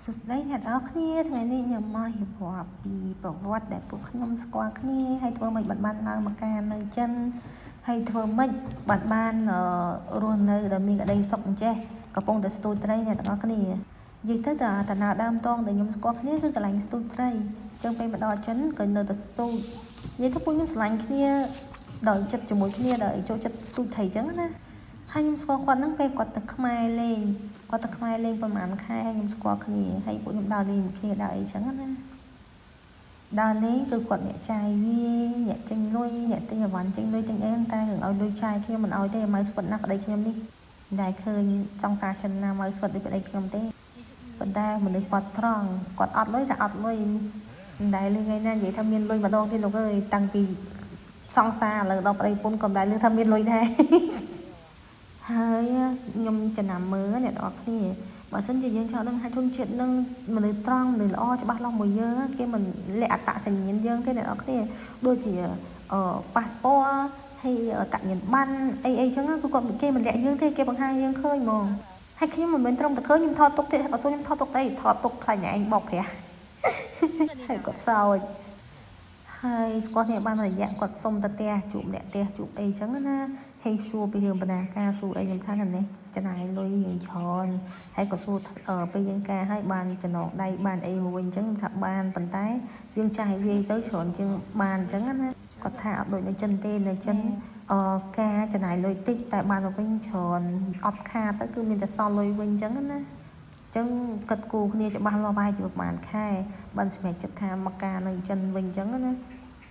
សួស្តីអ្នកទាំងអស់គ្នាថ្ងៃនេះខ្ញុំមករៀបរាប់ពីប្រវត្តិដែលពួកខ្ញុំស្គាល់គ្នាហើយធ្វើម៉េចបានបានឡើងមកការនៅចិនហើយធ្វើម៉េចបានបានរស់នៅដោយមានក្តីសុខអញ្ចេះកំពុងតែស្ទូចត្រីអ្នកទាំងអស់គ្នានិយាយទៅតតាណាដើមតងដែលខ្ញុំស្គាល់គ្នាគឺកន្លែងស្ទូចត្រីអញ្ចឹងពេលមកដល់ចិនក៏នៅតែស្ទូចនិយាយទៅពួកខ្ញុំស្រឡាញ់គ្នាដោយចិត្តជាមួយគ្នាដោយចូលចិត្តស្ទូចត្រីអញ្ចឹងណាហើយខ្ញុំស្គាល់គាត់ហ្នឹងពេលគាត់ទៅខ្មែរលេងគាត់ទៅខ្មែរលេងប្រហែលខែហើយខ្ញុំស្គាល់គ្នាហើយពួកខ្ញុំដើរលេងមួយគ្នាដើរអីចឹងណាដើរលេងគឺគាត់អ្នកចាយវាយអ្នកចេញលុយអ្នកទិញអីវ៉ាន់ចេញលុយទិញអីតែរឿងឲ្យលុយចាយខ្ញុំមិនឲ្យទេម៉ៅស្វិតណាស់ប្តីខ្ញុំនេះមិនដែលឃើញចង់សារចិនណាម៉ៅស្វិតដូចប្តីខ្ញុំទេប៉ុន្តែមនុស្សគាត់ត្រង់គាត់អត់លុយថាអត់លុយមិនដែលលឺថ្ងៃណានិយាយថាមានលុយម្ដងទេលោកអើយតាំងពីសង្សារឥឡូវដល់ប្តីប្រពន្ធក៏មិនដែលលឺថាមានលុយដែរ ហើយខ្ញុំចំណាំមើលអ្នកទាំងអស់គ្នាបើសិនជាយើងចង់ដឹងថាជនជាតិនឹងមនុស្សត្រង់មនុស្សល្អច្បាស់លាស់មួយយើងគេមិនលាក់អត្តសញ្ញាណយើងទេអ្នកទាំងអស់គ្នាដូចជាអឺប៉ាសពតហើយអត្តញ្ញាណប័ណ្ណអីអីចឹងគឺគាត់គេមិនលាក់យើងទេគេបង្ហាញយើងឃើញហ្មងហើយខ្ញុំមិនមែនត្រឹមតែឃើញខ្ញុំថតទុកទេគាត់សួរខ្ញុំថតទុកទេថតទុកខ្លាចអ្នកឯងបោកប្រាស់ហើយគាត់សើច ហើយស្គាល់គ្នាបានមួយរយៈគាត់សុំទៅផ្ទះជួបអ្នកផ្ទះជួបអីចឹងណាហើយសួរពីរឿងបណ្ណាការសួរអីខ្ញុំថានេះចំណាយលុយរៀងច្រើនហើយក៏សួរពេលយើងការឲ្យបានចំណងដៃបានអីមកវិញចឹងខ្ញុំថាបានប៉ុន្តែយើងចាយវាយទៅច្រើនជាងបានចឹងណាគាត់ថាអត់ដូចនៅចិនទេនៅចិនអឺការចំណាយលុយតិចតែបានមកវិញច្រើនអត់ខាតទៅគឺមានតែសល់លុយវិញចឹងណាចឹងគិតគូរគ្នាច្បាស់លាស់ប្រហែលជាប្រហែលខែបានសម្រេចចិត្តថាមកការនៅចិនវិញចឹងណា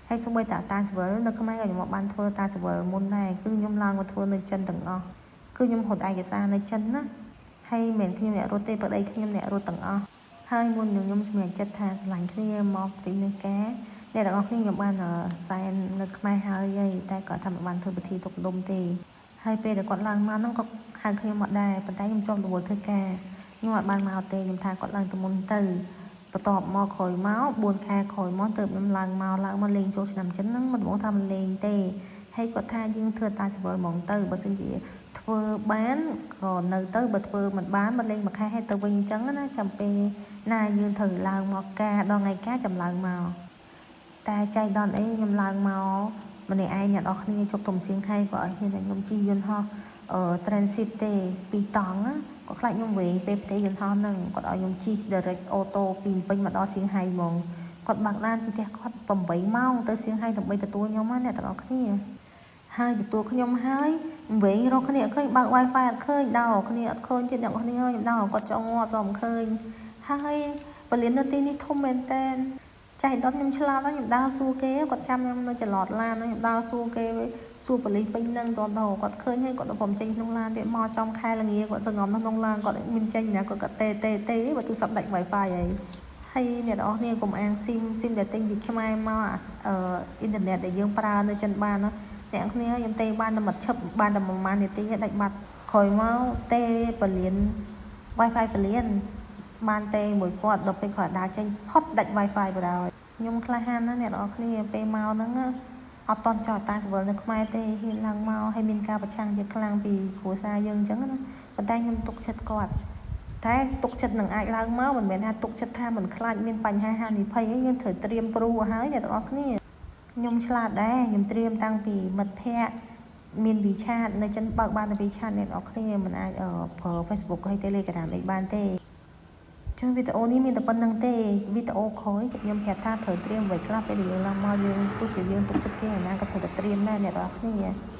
ហើយសូម្បីតែតាស៊ីវិលនៅខ្មែរក៏ខ្ញុំមកបានធ្វើតាស៊ីវិលមុនដែរគឺខ្ញុំឡើងមកធ្វើនៅចិនទាំងអស់គឺខ្ញុំរត់ឯកសារនៅចិនណាហើយមិនមែនខ្ញុំអ្នករត់ទេប្តីខ្ញុំអ្នករត់ទាំងអស់ហើយមុននឹងខ្ញុំសម្រេចចិត្តថាស្រឡាញ់គ្នាមកទីនេះការអ្នកទាំងអស់គ្នាខ្ញុំបានសែននៅខ្មែរហើយហើយតែគាត់ថាមិនបានធ្វើពិធីទុកដុំទេហើយពេលដែលគាត់ឡើងមកហ្នឹងក៏ហៅខ្ញុំមកដែរប៉ុន្តែខ្ញុំជាប់រវល់ធ្វើការខ្ញុំអត់បានមកទេខ្ញុំថាគាត់ឡើងទៅមុនទៅបន្ទាប់មកក្រោយមក4ខែក្រោយមកទើបខ្ញុំឡើងមកឡើងមកលេងចូលឆ្នាំចិនហ្នឹងមិនបងថាមិនលេងទេហើយគាត់ថាយើងធ្វើតាស៊ីវិលហ្មងទៅបើសិនជាធ្វើបានក៏នៅទៅបើធ្វើមិនបានមកលេងមួយខែហើយទៅវិញអញ្ចឹងណាចាំពេលណាយើងត្រូវឡើងមកការដល់ថ្ងៃការចាំឡើងមកតែចៃដន្យអីខ្ញុំឡើងមកម្នាក់ឯងអ្នកនរគ្នាជប់ទុំសៀងថៃក៏ឲ្យហ៊ានតែខ្ញុំជិះយន្តហោះអឺ transit ទេពីរតង់គាត់ខ្លាចខ្ញុំវែងពេលផ្ទេយន្តហោះហ្នឹងគាត់ឲ្យខ្ញុំជិះ direct auto ពីភ្នំពេញមកដល់សៀងហៃហ្មងគាត់បើកឡានពីផ្ទះគាត់8ម៉ោងទៅសៀងហៃដើម្បីទទួលខ្ញុំណាអ្នកទាំងអស់គ្នាហើយទទួលខ្ញុំហើយវែងរកគ្នាអត់ឃើញបើក Wi-Fi អត់ឃើញដោគ្នាអត់ឃើញទៀតអ្នកគ្នាខ្ញុំដោគាត់ចង់ងាប់ដល់មិនឃើញហើយពលាននៅទីនេះធំមែនតើចៃដន្យខ្ញុំឆ្លាតហើយខ្ញុំដើរសួរគេគាត់ចាំខ្ញុំនៅចលតឡានខ្ញុំដើរសួរគេសួរប៉ូលីសពេញនឹងតដល់គាត់ឃើញហើយគាត់ដល់ព្រមចេញក្នុងឡានទៀតមកចំខែល្ងាគាត់សងំនៅក្នុងឡានគាត់មានចេញណាគាត់ក៏ទេទេទេបើទូរស័ព្ទដាច់ Wi-Fi ហើយហើយអ្នកនរគ្នាកុំអាងស៊ីមស៊ីមដែលទិញពីខ្មែរមកអឺអ៊ីនធឺណិតដែលយើងប្រើនៅចិនបានណាអ្នកគ្នាខ្ញុំទេបានតែមួយឈឹបបានតែប្រហែលនាទីដាច់បាត់ក្រោយមកទេពលាន Wi-Fi ពលានបានទេមួយគាត់ដល់ពេលគាត់ដើរចេញផុតដាច់ Wi-Fi បណ្ដោយខ្ញុំក្លាហានណាស់អ្នកនរគ្នាពេលមកហ្នឹងអត់តន់ចោលតាស៊ីវិលនៅខ្មែរទេហ៊ានឡើងមកហើយមានការប្រឆាំងជាខ្លាំងពីគ្រួសារយើងអញ្ចឹងណាប៉ុន្តែខ្ញុំទុកចិត្តគាត់តែទុកចិត្តនឹងអាចឡើងមកមិនមែនថាទុកចិត្តថាមិនខ្លាចមានបញ្ហាហានិភ័យអីយើងត្រូវត្រៀមព្រួហើយអ្នកទាំងអស់គ្នាខ្ញុំឆ្លាតដែរខ្ញុំត្រៀមតាំងពីមិត្តភ័ក្តិមាន WeChat នៅចិនបើកបានតែ WeChat អ្នកនរគ្នាមិនអាចប្រើ Facebook ហើយ Telegram អីបានទេចឹងវីដេអូនេះមានតែប៉ុណ្្នឹងទេវីដេអូក្រោយខ្ញុំប្រាប់ថាត្រូវត្រៀមអ្វីខ្លះពេលដែលយើងឡើងមកយើងទោះជាយើងទុកចិត្តគេឯណាក៏ត្រូវតែត្រៀមដែរអ្នកនរគ្នា។